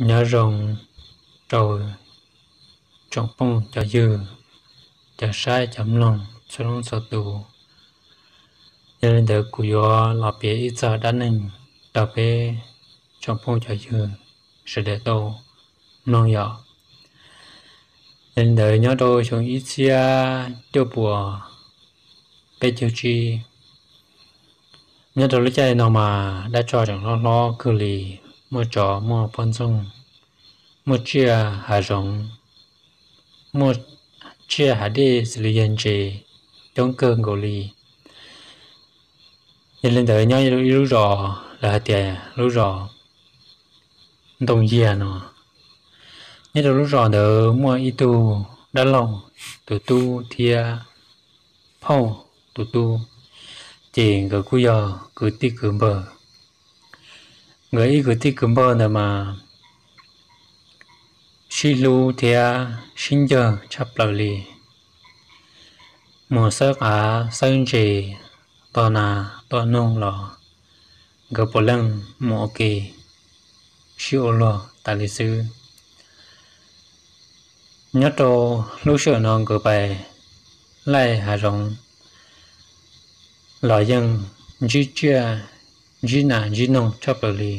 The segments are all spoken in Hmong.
Nyob zoo rau tsoom phooj cov ywg, cov saib cov mloog txhua leej txhua tus. Yog li ntawd kuv yuav los piav ib txog dab neeg rau peb tsoom phooj cov ywg sawv daws tau mloog yom. Yog li ntawd nyob rau xyoo ib txhiab cuaj puas peb caug tsib, nyob rau lub caij no mas dab tsog tseem hlob hlob kawg li, muaj tsov muaj poj ntxoog, muaj tsiaj hav zoov, muaj tsiaj hav dej xws li yawg ntses coob kawg nkaus li. Yog li ntawd nyob ib lub zos lawv hais tias lub zos Ntoo Yiag no. Nyob rau lub zos ntawd muaj ib tug dab laug tus tub thiab phauj tus tub, ces nkawd kuj yog kwv tij kwv npawg. Nkawd ib kwv tij kwv npawg ntawd mas sib hlub thiab sib ncawg tshaj plaws li. Mus xawb qav xawb ntses, tua nas tua noog los nkawd puav leej mus ua ke sib ua luag tas li xwb. Nyob rau lub sij hawm no nkawd pais laij hav zoov los yeej ntsib tsiaj ntsib nas ntsib noog tshaj plaws li.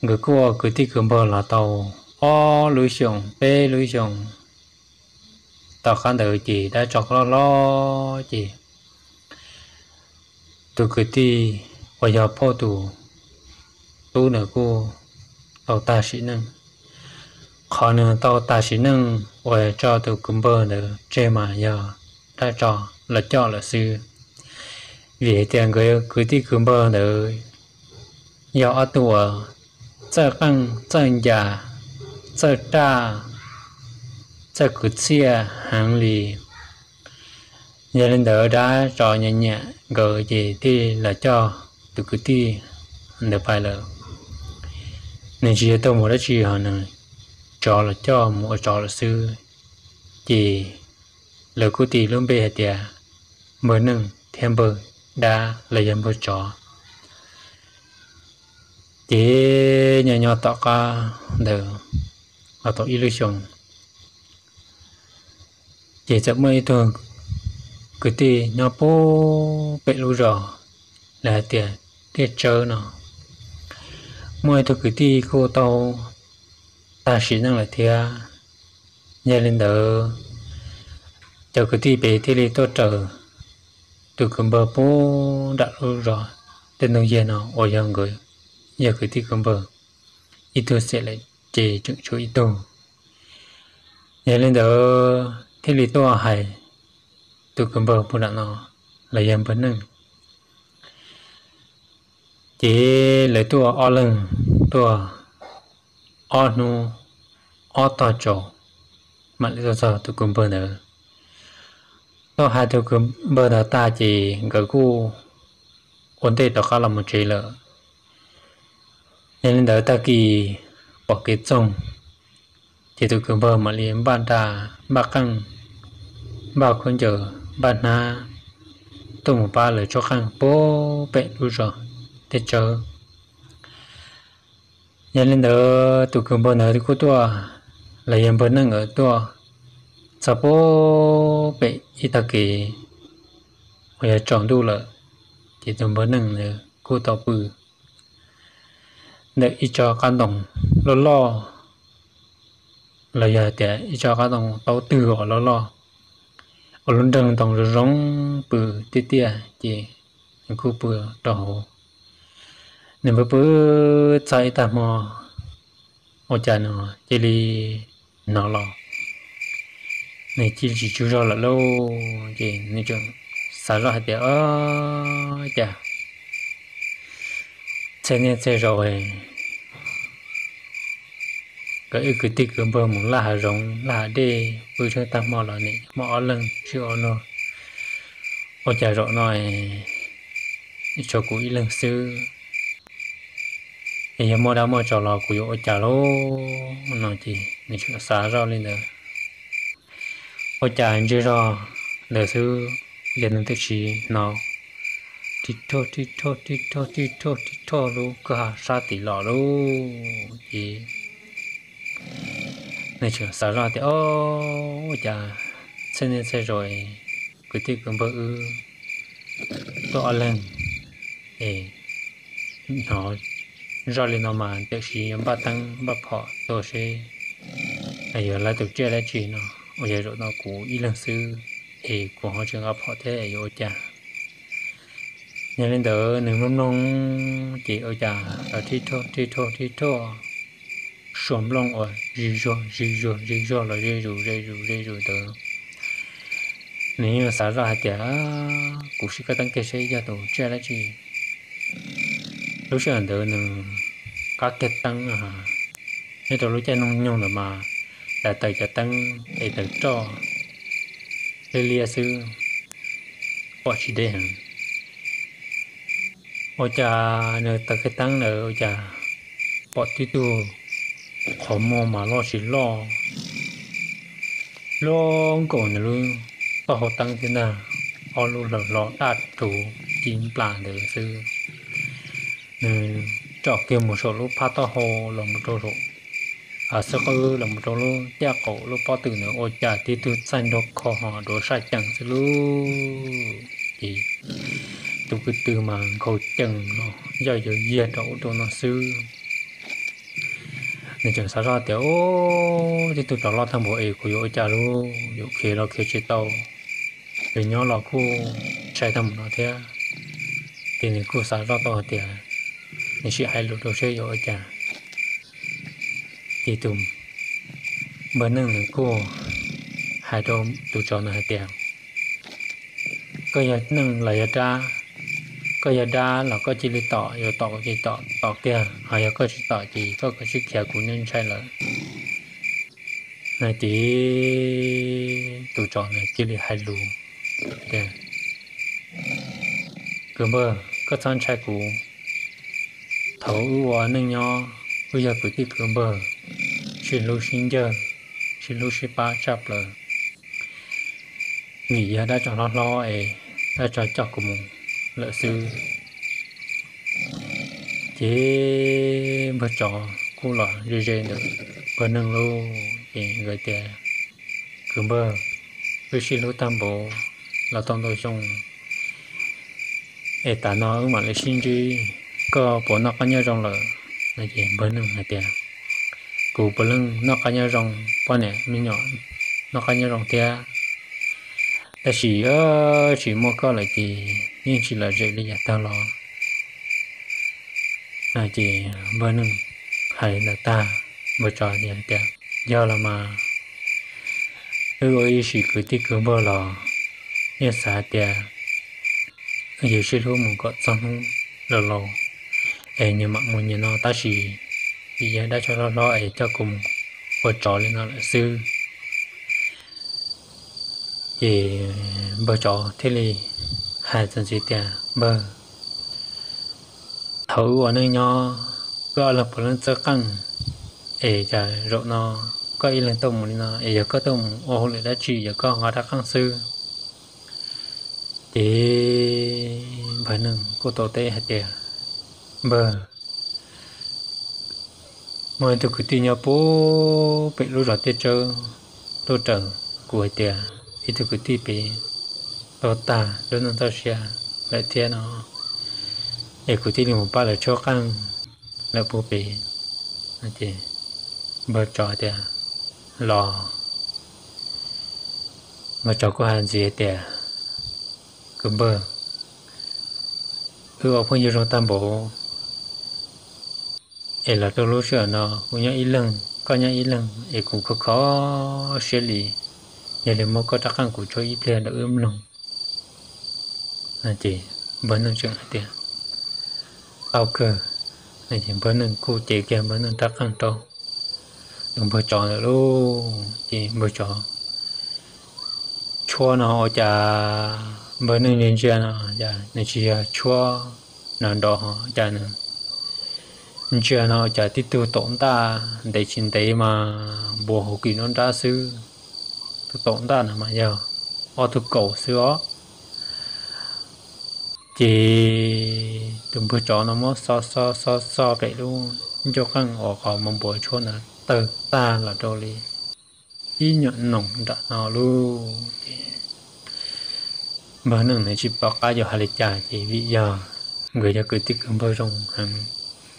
Nkawd kuj ua kwv tij kwv npawg los tau ob lub xyoos peb lub xyoos. Tom qab ntawd ces dab tsog loj hlob ces tus kwv tij uas yog phauj tus tub ntawd kuj tau tag sim neej. Qhov nws tau tag sim neej uas tso tus kwv npawg ntawd tseg mas yog dab tsog los coj lawm xwb. Vim hais tias nkawd kwv tij kwv npawg ntawd yog ob tug uas txawj qeej txawj ncas, txawj raj, txawj kwv txhiaj heev li. Yog li ntawd dab tsov nyiam nyiam nkawd ces thiaj los coj tus kwv tij ntawd pais lawm. Nws tsis yog tuaj mus dab tsi ho nws tsov los coj mus ua tsov lawm xwb. Ces lawv kuj tis lub npe hais tias npawg neej thiab npawg dab los yog npawg tsov. Ces nyob nyob tom qab ntawd los tau ib lub xyoo, ces txawm muaj ib tug kwv tij nyob puag pem lub zos lawv hais tias Tiaj Tsawb no. Muaj ib tug kwv tij kuj tau tag sim neej lawm thiab. Yog li ntawd cov kwv tij pem thiaj li tuaj raws tus kwv npawg puag nram lub zos Tiaj Ntoo Yiag no uas yog nkawd yog kwv tij kwv npawg ib tug xiam lawm ces tseem tshuav ib tug. Yog li ntawd thiaj li tuaj hais tus kwv npawg puag nram no los yog npawg Neej. Ces lawv tuaj ob leeg, tuaj ob hnub ob tog tsaus mam li tuaj txog tus kwv npawg ntawd. Tuaj hais tus kwv npawg ntawd tag ces nkawd kuj ua ntej rov qab los mus tsev lawm. Yog li ntawd tag kis pom kev txoog, ces tus kwv npawg mam li npaj nra, npaj qeej, npaj khaub ncaws, npaj hnab tuaj mus pab lawv tshuab qeej puag pem lub zos Tiaj Tsawb. Yog li ntawd tus kwv npawg ntawd kuj tuaj, los yog npawg Neej nkawd tuaj txog puag pem ib tag kev uas yog tsaus ntuj lawm, ces tus npawg Neej ntawd kuj tau pw ntawm ib tsob qab ntoo loj loj, los yog tias ib tsob qab ntoo taub twg uas loj loj, uas lub nreeg ntoo zoo zoo pw tiaj tiaj, ces nws kuj pw rau hauv. Nws pw pw txog ib tag hmo, ua cas nws cia li hnov los, nws cia li tsis tsaug zog lawm lauj. Ces nws tseem xav zoj hais tias, Ob, cas txhia niaj txhia zaus nkawd ib kwv tij kwv npawg mus laj hav zoov laj hav dej pw tag hmo los nim muaj ob leeg sib ua luag, ua cas zaum no tshuav kuv ib leeg xwb, es yog muaj dab muaj tsov los kuv yuav ua cas lauj? No ces nws tseem xav zoj li ntawd. Ua cas ntshe zog ntawd xwb, yog nws twb tsis hnov rhij rhoj rhij rhoj rhij rhoj rhij rhoj rhij rhoj lub kwj ha sab tid los lauj. Ces nws tseem xav zoj tias, Ob, ua cas txhia niaj txhia zaus kwv tij kwv npawg wb tuaj ob leeg es hnov zoj li no mas tiam sis yuav npaj teeb npaj phom tuaj seb yuav lawv tus tsiaj dab tsi no, ua cas zaum no kuv ib leeg xwb es kuv ho tsis nqa phom thiab yuav ua cas? Yog li ntawd nws mloog mloog ces ua cas rhij rhoj rhij rhoj rhij rhoj, suab nplooj uas zig zuag zig zuag zig zuag los ze zus ze zus ze zus ntawd. Nws yeej xav zoj hais tias, Kuv sim koj teeb kiag seb yog tus tsiaj dab tsi. Lub sij hawm ntawd nws qab kiag teeb, nyob rau lub caij nyoog nyoog ntawd mas lawv taws cov teeb es taws roj liab liab xwb, pom tsis deb heev. Ua cas nws taws kiag teeb ntawd ua cas pom tib tug qhov muag mas loj tsis loj, loj nkaus nws lub taub hau teeb thiab ntag, ob lub hlaws hlo daj rhuv ci nplas ntawd xwb. Nws tsom kiag mus saum lub phab taub hau los mus rau saum xwb qwb los mus rau lub caj qaum lub pob tw ntawd ua cas tib tug txaij nrog kho ho dua saj cees xwb lauj. Ces tus kwv tw mas nkhaus cees los yoj yuav yiag rau ub rau no xwb. Nws tseem xav zoj tias, Ub, tib tug tsov loj tag npaum es kuv yuav ua cas lauj, yuav khiav los khiav tsis tau, yuav nyob los kuj ntshai tag npaum no thiab. Ces nws kuj xav zoj tau hais tias nws sim hais lus rau seb yuav ua cas. Ces tus npawg neej nws kuj hais rau tus tsov ntawd hais tias, Koj yog neeg los yog dab? Koj yog dab los koj cia li tom, yuav tom koj cia li tom, tom kiag, ho yog koj tsis tom ces koj kav tsij khiav, kuv ntshai lawm. No ces tus tsov ntawd cia li hais lus tias, Kwv npawg, koj txhob ntshai kuv. Thaum wb ua neej nyob, wb yog kwv tij kwv npawg, sib hlub sib ncawg, sib hlub sib pab tshaj plaws. Vim yog dab tsov hlob hlob es dab tsov coj kuv mus lawm xwb. Ces npawg tsov kuj los ze ze ntawm npawg neej lauj, ces nkawd tias, Kwv npawg, wb sib hlub tag npaum los tau ntau xyoo, es tas no wb mam li sib ntsib, koj puas noj qab nyob zoo lawm? No ces npawg neej hais tias, Kuv puav leej noj qab nyob zoo, poj niam me nyuam noj qab nyob zoo thiab, tab sis tsis muaj koj lawm ces yeej tsis lom zem li yav tag los. No ces npawg neej hais li ntawd tag, npawg tsov tias, Yog los mas, wb ua ib sim kwv tij kwv npawg los yeej xav hais tias wb yuav sib hlub mus kom txog hnub laus laus es nyias mam mus nyias no, tab sis vim yog dab tsov hlob hlob es coj kuv mus ua tsov li no lawm xwb. Ces npawg tsov thiaj li hais txuas ntxiv tias, Npawg, thaum wb ua neej nyob, wb ob leeg puav leej txawj qeej, es cas zaum no koj ib leeg tuaj mus li no, es yog koj tuaj mus ua hauj lwm dab tsi, yog koj nqa rab qeej xwb? Ces npawg neej kuj tau teb hais tias, Npawg, muaj ib tug kwv tij nyob puag pem lub zos Tiaj Tsawb tuaj raws kuv hais tias ib tug kwv tij pem tuag tag lub neej txoj sia lawm thiab no, es kuv thiaj li mus pab lawv tshuab qeej lawm puag pem. Ces npawg tsov tias, Los. Npawg tsov kuj hais ntxiv tias, Kwv npawg, wb ua phooj ywg zoo tag npaum, es los rau lub sij hawm no kuv nyob ib leeg, koj nyob ib leeg, es kuv khov kho siab li, yog li muab koj rab qeej kuv tshuab ib pliag rau wb mloog. No ces npawg neej tseem hais tias, Tau kawg. No ces npawg neej kuj cev kiag npawg neej rab qeej rau tus npawg tsov ntawd lauj. Ces npawg tsov tshuab no ua cas npawg neej ntsia ntsia no cas nws tsis yog tshuab nrov nrov ho cas nws ntsia no cas tib tug taum ntaj ntev tsis ntev mas npuas hauv kis nruab nrab xwb. Tus taum ntaj no mas yog ob tug kaus xwb os. Ces tus npawg tsov no muab xo xo xo xo pem lub ncauj qeej uas qhov muag npuas tshuaj ntawd tawg tag los rau li ib nyuam noog nram no lub. Ces npawg neej nws tsis pom qab yuav hais li cas ces vim yog nkawd yog kwv tij kwv npawg zoo heev,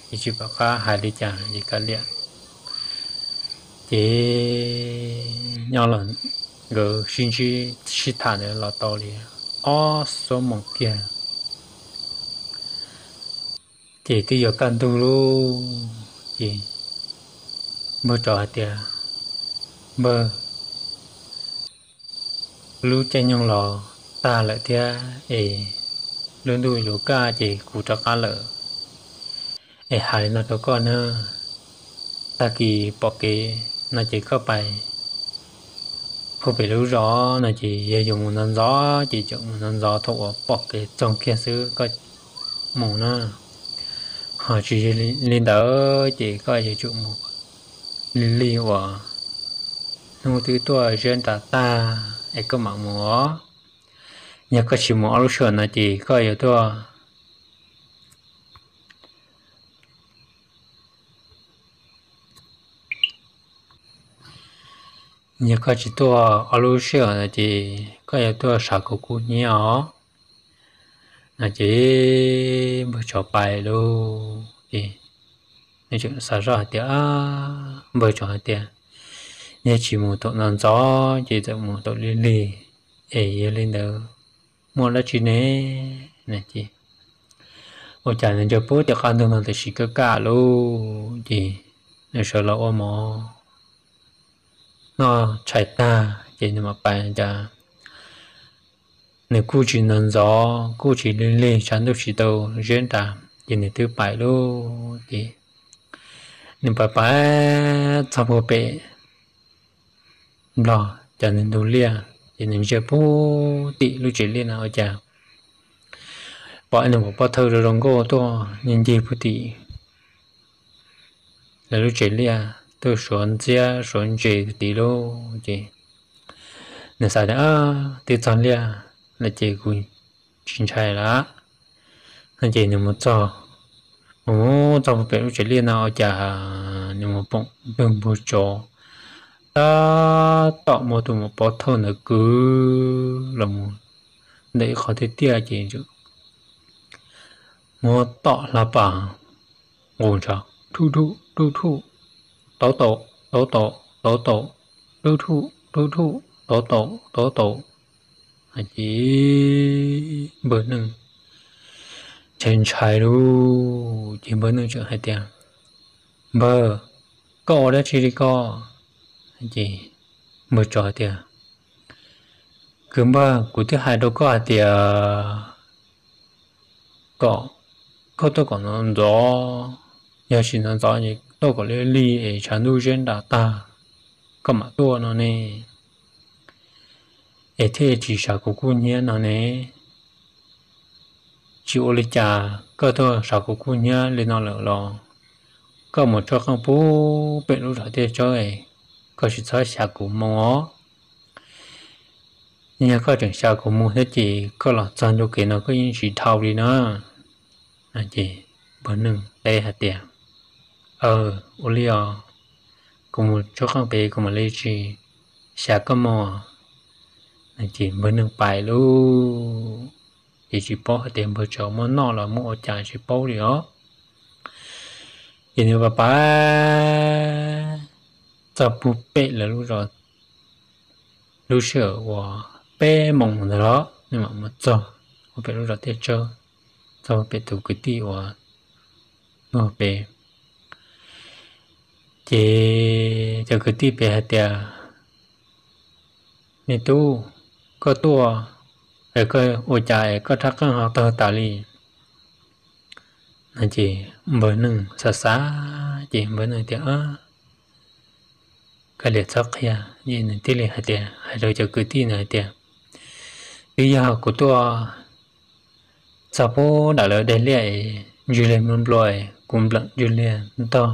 ces tsis pom qab hais li cas ces kav liam. Ces nyob los nkawd sib ntsib sib tham ntawd los tau li ob xuab moos kiag, ces twb yuav kaj ntug lub, ces npawg tsov hais tias, Npawg, lub caij nyoog los tag lawm thiab es lub ntuj yuav kaj ces kuv rov qab lawm. Es hais li no rau koj na, tag kis pom kev no ces koj pais pub pem lub zos no ces yog yuav mus ntxov ntxov ces tseem mus ntxov ntxov thaum uas pom kev txoog kiag xwb koj mus na. Ho tsis yog li ntawd ces koj yuav tsum mus lig lig uas hnub twb tuaj ziab nram tag es koj mam mus os. Yog koj tsis mus ob lub sij hawm no ces koj yuav tuaj Yog koj tsis tuaj ob lub sij hawm no ces koj yuav tuaj sav kuv kub hnyiab os. No ces npawg tsov pais lawm ces nws tseem xav zoj hais tias, npawg tsov hais tias, yog tsis mus thaum ntxov ntxov ces txawm mus thaum lig lig, es yog li ntawd muaj dab tsi ne? No ces ua cas nws ntsia pub tej qab ntug no tam sim kaj kaj lawm ces nws sawv los ua mov noj tshais tag ces nws mam pais cas nws kuj tsis ntxov ntxov kuj tsis lig lig, tshav ntuj tsis tau ziab nras ces nws twb pais lawm ces nws pais pais txog puag pem Nplog cov ntug liaj ces nws ntsia pub tim lub tsev liaj no ua cas pom ib tug maum pob thawj zoo zoo nkauj tuaj ncig pub tim lawv lub tsev liaj tuaj suav ntxiab suav ntses tim lawm ces nws xav tias, twb txog liaj lawm ces kuv tsis ntshai lawm no ces nws mus txog, mus txog puag pem lub tsev liaj no ua cas nws mus pom tus npawg tsov tab tom muab tus maum pob thawj ntawd kwv los mus ntawm ib qho tiaj tiaj ces muab tom hlab pas nqus ntshav, thuj thuj thuj thuj, tauv taum tauv taum tauv taum, thuj thuj thuj thuj, tauv taum tauv taum. Ces npawg neej ntshai ntshai lawm ces npawg neej tseem hais tias, npawg, koj ua dab tsi li koj? Ces npawg tsov hais tias, kwv npawg, kuv twb hais rau koj hais tias kom koj tuaj kom ntxov ntxov, yog tsis ntxov ntxov ces tuaj kom lig lig es tshav ntuj ziab nras tag koj mam tuaj no ne, es thiaj tsis sav kuv kub hnyiab no ne. Tsis ua li cas, koj tuaj sav kuv kub hnyiab li no lawm los koj mus tshoj qeej pub pem lub zos tiaj tsawb, koj tsis txhob xyav kuv moo os. Yog koj tseem xyav kuv moo thiab ces koj los txog ncua kev no koj yeej tsis dhau li na. Ces npawg neej teb hais tias, aw, ua li os, kuv mus tshoj qeej pem kuv mam li tsis xyav koj moo. Ces npawg neej pais lawm, ces tsis paub hais tias npawg tsov muab noj los muab ua cas tsis paub li os. Ces nws pais pais txog puag pem lawv lub zos, lub sij hawm uas peb moos ntawd los nws mam mus txog puag pem lub zos tiaj tsawb, txog pem tus kwv tij uas nyob pem. Ces cov kwv tij pem hais tias, me tub, koj tuaj es koj ua cas es koj rab qeej ho tawg tas li? No ces npawg neej xav xav ces npawg neej tias, kav liam txhob qhia. Ces nws thiaj li hais tias, hais rau cov kwv tij ntawd hais tias, twb yog kuv tuaj txog puag nram lawv dej liaj es ntswg liag nplua nplua es kuv npleem ntswg liag ntog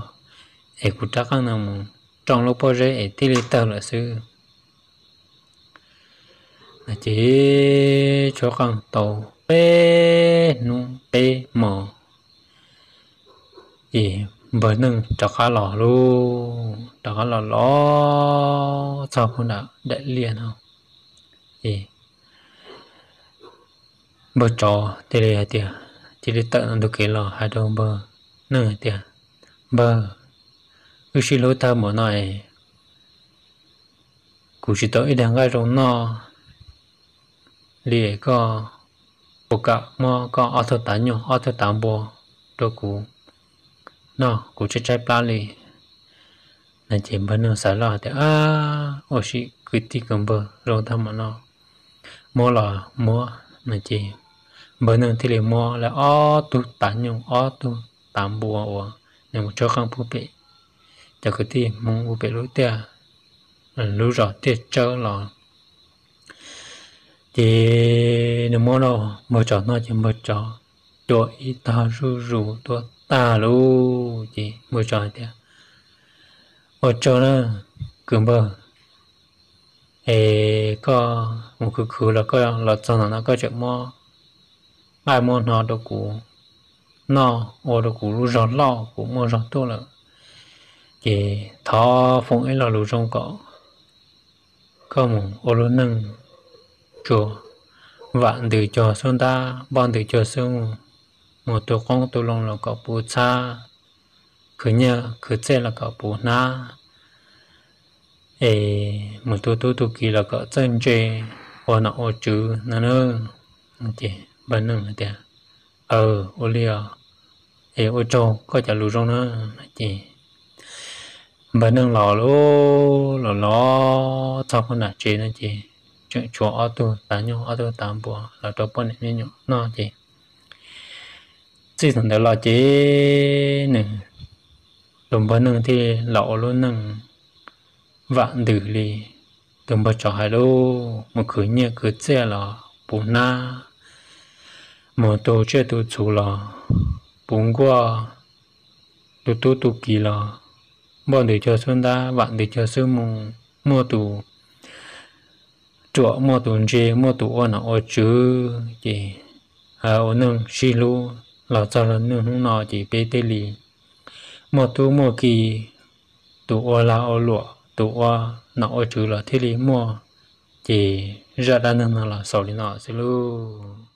es kuv rab qeej no mus rooj lub pob zeb es thiaj li tawg lawm xwb. No ces tshuab qeej tau peb hnub peb hmo, ces npawg Neej rov qab los lauj, rov qab los los txog puag nram daim liaj no, ces npawg tsov cia li hais tias, cia li tawm ntug kev los hais rau npawg Neej hais tias, Npawg, wb sib hlub tag npaum no es kuv tsis tau ib daig nqaij zoo noj li es koj puas kam muab koj ob tug tav nyuj ob tug tav npua rau kuv noj, kuv tshaib tshaib plab li. No ces npawg Neej xav zoj hais tias, Ab, ua si kwv tij kwv npawg zoo tag npaum no, muab los muab. No ces npawg Neej thiaj li muab lawv ob tug tav nyuj ob tug tav npua uas nws mus tshaub qeej puag pem cov kwv tij Hmoob puag pem lub tiaj, lub zos tiaj tsawb los, ces nws muab rau npawg tsov noj ces npawg tsov cua ib tog zuj zus tuaj tag lauj. Ces npawg tsov hais tias, Ua tsaug na kwv npawg, es koj mus khwv khwv los koj los txog ntawm no koj tseem muab nqaij muab hno rau kuv noj ua rau kuv lub zog loj, kuv muaj zog tuaj lawm. Ces thov foom ib lo lus zoo kom koj mus ua lub neej tsuas vam ntws cog xub ntab, npoj ntws cog xub mus, mus tu qoob tu loo los kom puv txhab, khwv nyiaj khwv txiaj los kom puv hnab, es mus tu tub tu kiv los kom txawj ntse, ua nom ua tswv no na. Ces npawg Neej hais tias, Aw, ua li os, es ua tsaug koj cov lus zoo na. No ces npawg Neej los lauj, los los txog puag nram tsev no ces tseem tshuav ob tug tav nyuj ob tug tav npua los rau poj niam me nyuam noj ces txij thaum ntawd los ces nws, tus npawg Neej thiaj los ua lub neej vam ntws li tus npawg tsov hais lauj, mus khwv nyiaj khwv txiaj los puv hnab, mus tu tsiaj tu txhu los puv nkuaj, tu tub tu kiv los npoj ntws cog xub ntab, vam ntws cog xub mus, muaj tus ruam muaj tus ntse, muaj tus ua nom ua tswv ces ua neej sib hlub los txog rau niaj hnub no ces peb thiaj li muaj tub muaj ki, tus ua lag ua luam, tus ua nom ua tswv los thiaj li muaj. Ces zaj dab neeg no los xaus li no xwb lauj.